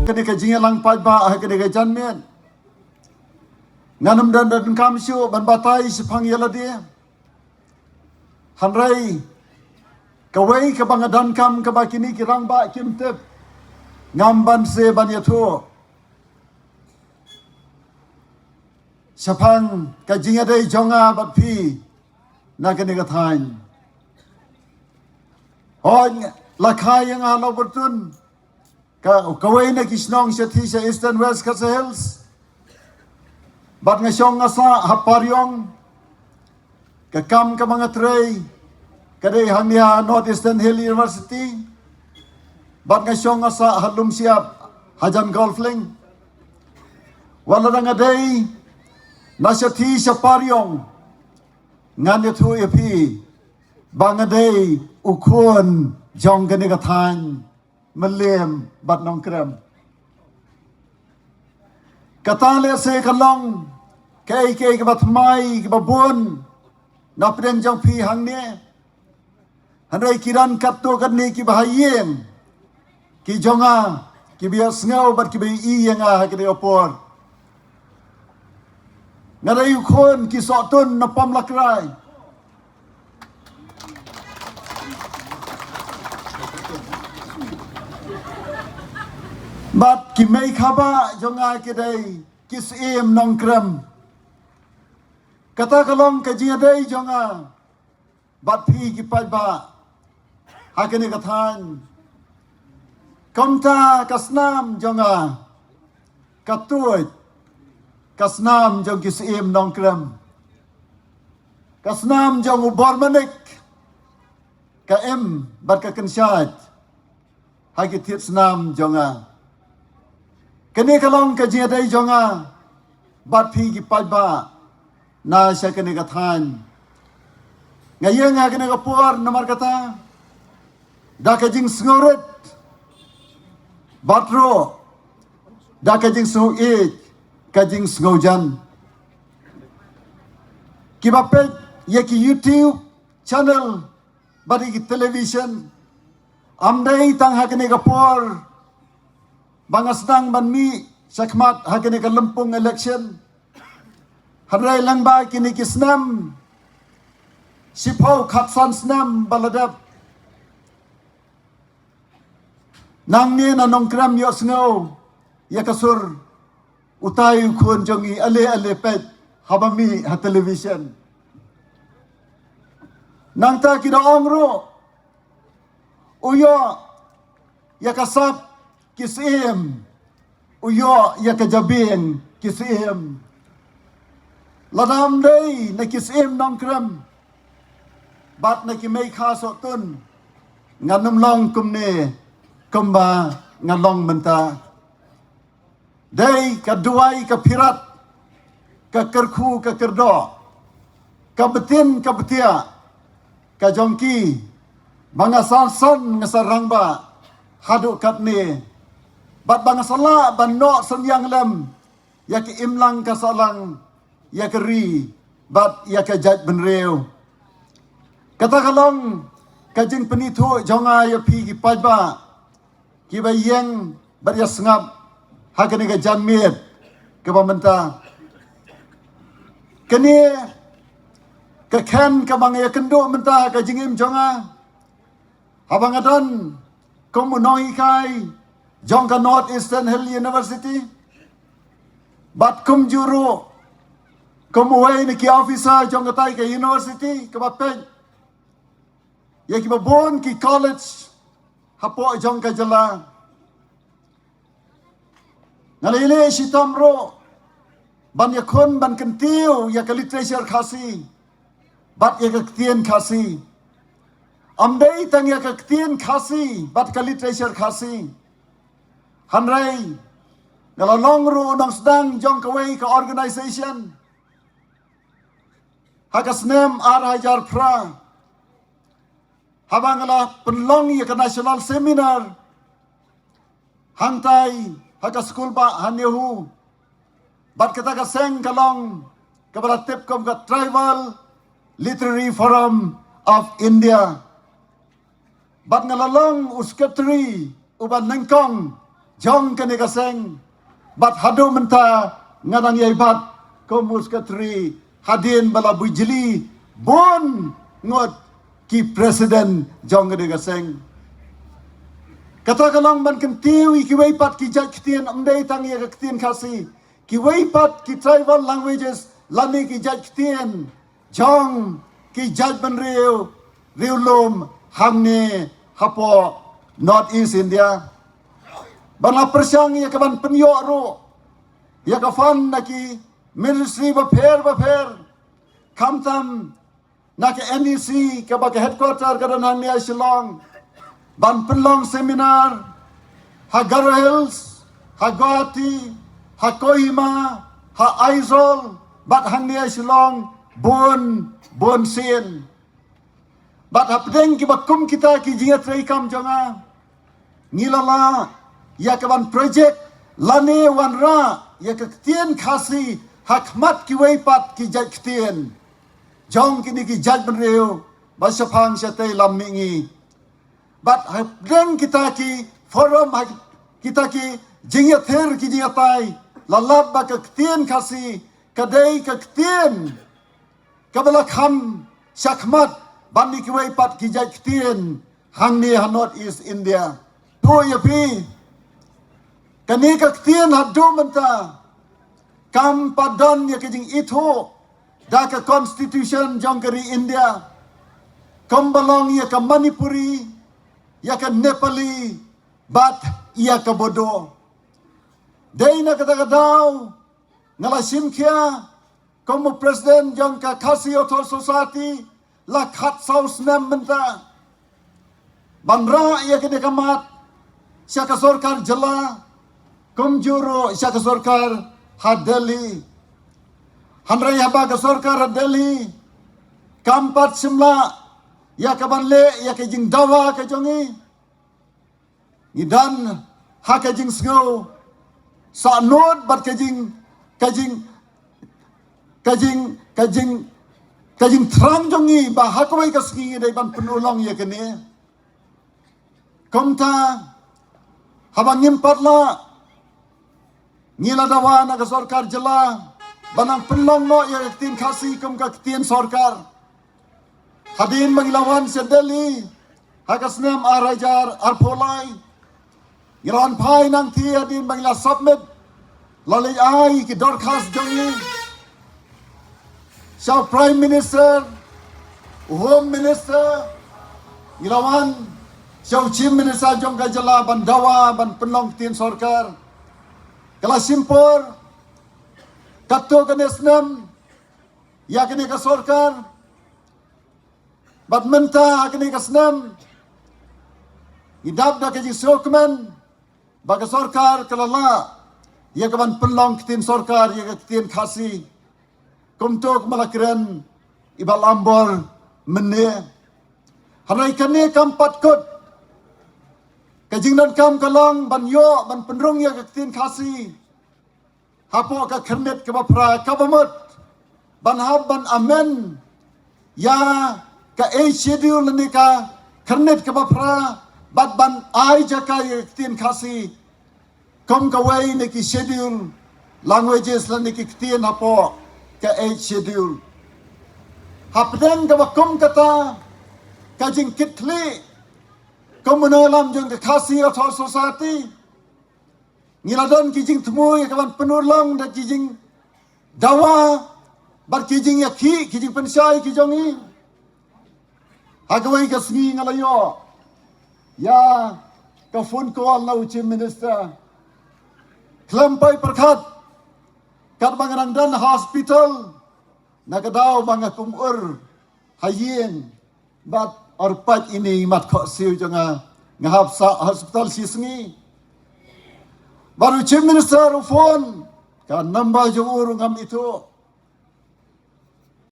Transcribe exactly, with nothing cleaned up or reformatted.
Kane ka jingïalang paidbah ha kane ka janmiet, ngan ym don donkam shuh ban batai shaphang ïa lade. Hynrei kawei kaba nga donkam kaba kine ki rangbah kim tip, ngam banse ban ïathuh shaphang ka jingïadei jong nga bad phi na kane ka thaiñ. Hooid, la kha ïa nga ha Warburton, ka, kawei na ki shnong shathie sha Eastern West Khasi Hills. Bad nga shong nga sah ha Pariong, ka kam kaba nga trei ka dei hangne ha North Eastern Hill University. Bad nga shong nga sah ha Lumshyiap hajan Golf Link. Wat la dang nga dei na shathie sha Pariong, ngan ïathuh ïa phi ba nga dei u khun jong kane ka thaiñ, Mylliem bad Nongkrem. Kata lehse ka long kaei kaei kaba thymmai kaba bun na pdeng jong phi hangne. Hynrei ki don katto katne kiba ha ïing ki jong nga, kiba ïohsngew bad kiba ïohi ïa nga ha kane ka por. Nga dei u khun ki Sohtun na Pamlakrai. Bad ki mei khaba jong nga ki dei ki Syiem Nongkrem. Kata ka long ka jingïadei jong nga bad phi ki paidbah ha kane ka thaiñ. Kumta ka snam jong nga ka tuid ka snam jong ki Syiem Nongkrem. Ka snam jong u Bormanik ka im bad ka kynshait ha ki thied snam jong nga. Kane ka long ka jingïadei jong nga bad phi ki paidbah na sha kane ka thaiñ. Nga ïeng ha kane ka por namar kata da ka jingsngewrit bad ruh da ka jingsngewieit, ka jingsngewjan. Kiba peit ïa ki YouTube channel bad ïa ki television, ym dei tang ha kane ka por ba nga sdang ban mih shakhmat ha kane ka lympung election. Hynrei lyngba kine ki snem shiphew khatsan snem ba la dep, nangne na Nongkrem ïohsngew ïa ka sur utai u khun jong ngi, ale ale peit haba mih ha television. Nangta ki da ong ruh u ïoh ïa ka sap ki Syiem, u ïoh ïa ka jabieng ki Syiem. Lada ym dei na ki Syiem Nongkrem bad na ki mei kha Sohtun, ngan ym long kumne kumba nga long mynta. Dei ka duwai ka phirat, ka kyrkhu ka kyrdoh, ka btin ka btiah ka jong ki ba nga san san nga sa rangbah haduh katne, bad ba nga sa lah ban noh synñiang lem ïa ka imlang ka sahlang, ïa ka ri bad ïa ka jaitbynriew. Kata ka long ka jingpynithuh jong nga ïa phi ki paidbah kiba ïeng bad ïa sngap ha kane ka janmiet kaba mynta. Kane ka khein kaba nga ïa kynduh mynta ha ka jingim jong nga, haba nga don kum u nonghikai jong ka North Eastern Hill University bad kumjuh ruh kum uwei na ki officer jong katai ka university kaba peit ïa kiba bun ki college hapoh jong ka jylla. Nga la ïaleh shitom ruh ban ïakhun ban kyntiew ïa ka literature Khasi bad ïa ka ktien Khasi. Ym dei tang ïa ka ktien Khasi bad ka literature Khasi, hynrei nga la long ruh u nongsdang jong kawei ka organisation ha ka snem ar hajar phra, haba nga la pynlong ïa ka national seminar hangtai ha ka skul bah ha NEHU. Bad kata ka seng ka long kaba la tip kum ka Tribal Literary Forum of India. Bad nga la long u secretary uba nyngkong jong kane ka seng. Bad haduh mynta nga dang ïai bat kum u secretary hadien ba la bujli bun ngut ki president jong kane ka seng. Kata ka long ban kyntiew ïa kiwei pat ki jait ktien, ym dei tang ïa ka ktien Khasi, kiwei pat ki tribal languages lane ki jait ktien jong ki jait bynriew riewlum hangne hapoh North East India. Ba nga pyrshang ïa ka ban pynïoh ruh ïa ka fund na ki ministry bapher bapher, khamtam na ka N E C kaba ka headquarter ka don hangne ha Shillong, ban pynlong seminar ha Garo Hills, ha Guwahati, ha Kohima, ha Aizawl, bad hangne ha Shillong bun bun sien. Bad hapdeng kiba kum kita ki jingïatreikam jong nga, ngi la lah ïa ka ban project lane wanrah ïa ka ktien Khasi ha khmat kiwei pat ki jait ktien jong kine ki jait bynriew ba shaphang shatei lam mihngi. Bad hapdeng kita ki forum, ha kita ki jingïathir ki jingïatai, la lap ba ka ktien Khasi ka dei ka ktien kaba la kham shakhmat ban ïa kiwei pat ki jait ktien hangne ha North East India. To ïa phi, kane ka ktien haduh mynta kam pat don ïa ka jingithuh da ka constitution jong ka ri India, kumba long ïa ka Manipuri, ïa ka Nepali, bad ïa ka Bodo. Dei na kata ka daw nga la shim khia kum u president jong ka Khasi Author Society la khatsaw snem mynta, ban rah ïa kane ka mat sha ka sorkar jylla, kumjuh ruh sha ka sorkar ha Delhi. Hynrei haba ka sorkar ha Delhi kam pat shym lah ïa ka ban leh ïa ka jingdawa ka jong ngi, ngi don ha ka jingsngew sahnud bad ka jing, ka jing, ka jing, ka jing, ka jingthrang jong ngi ba ha kawei ka sngi ngi dei ban pynurlong ïa kane. Kumta, haba ngim pat lah, ngi la dawa na ka sorkar jylla ban nang pynlong noh ïa ka ktien Khasi kum ka ktien sorkar. Hadien ba ngi la wan sha Delhi ha ka snem ar hajar arphew lai, ngi la wan phai nangta hadien ba ngi la submit, la leit ai ki dorkhas jong ngi sha u Prime Minister, u Home Minister, ngi la wan sha u Chief Minister jong ka jylla ban dawa ban pynlong ktien sorkar. Ka la shim por katto katne snem ïa kane ka sorkar. Bad mynta ha kane ka snem ngi dap da ka jingsngewkmen ba ka sorkar ka la lah ïa ka ban pynlong ktien sorkar ïa ka ktien Khasi. Kumto kumba la kren i Bah Lambor mynne. Hynrei kane kam pat kut. Ka jingdonkam ka long ban ïoh ban pynrung ïa ka ktien Khasi hapoh ka khyrnit kaba phra, kaba mut ban hap ban amend ïa ka Eighth Schedule lane ka khyrnit kaba phra, bad ban ai jaka ïa ka ktien Khasi kum kawei na ki schedule languages lane ki ktien hapoh ka Eighth Schedule. Hapdeng kaba kum kata ka jingkitkhlieh kum u nongïalam jong ka Khasi Author Society, ngi la don ki jingthmu ïa ka ban pynurlong da ki jingdawa bad ki jingïakhih, ki jingpynshai ki jong ngi. Ha kawei ka sngi nga la ïoh ïa ka phone call na u Chief Minister khlem poi pyrkhat, katba nga dang don ha hospital, na ka daw ba nga kum ur ha ïing bad orpait ine i mat khohsiew jong nga, nga hap sah hospital shi sngi. Bad u Chief Minister u phone, ka number jong u ruh ngam ithuh.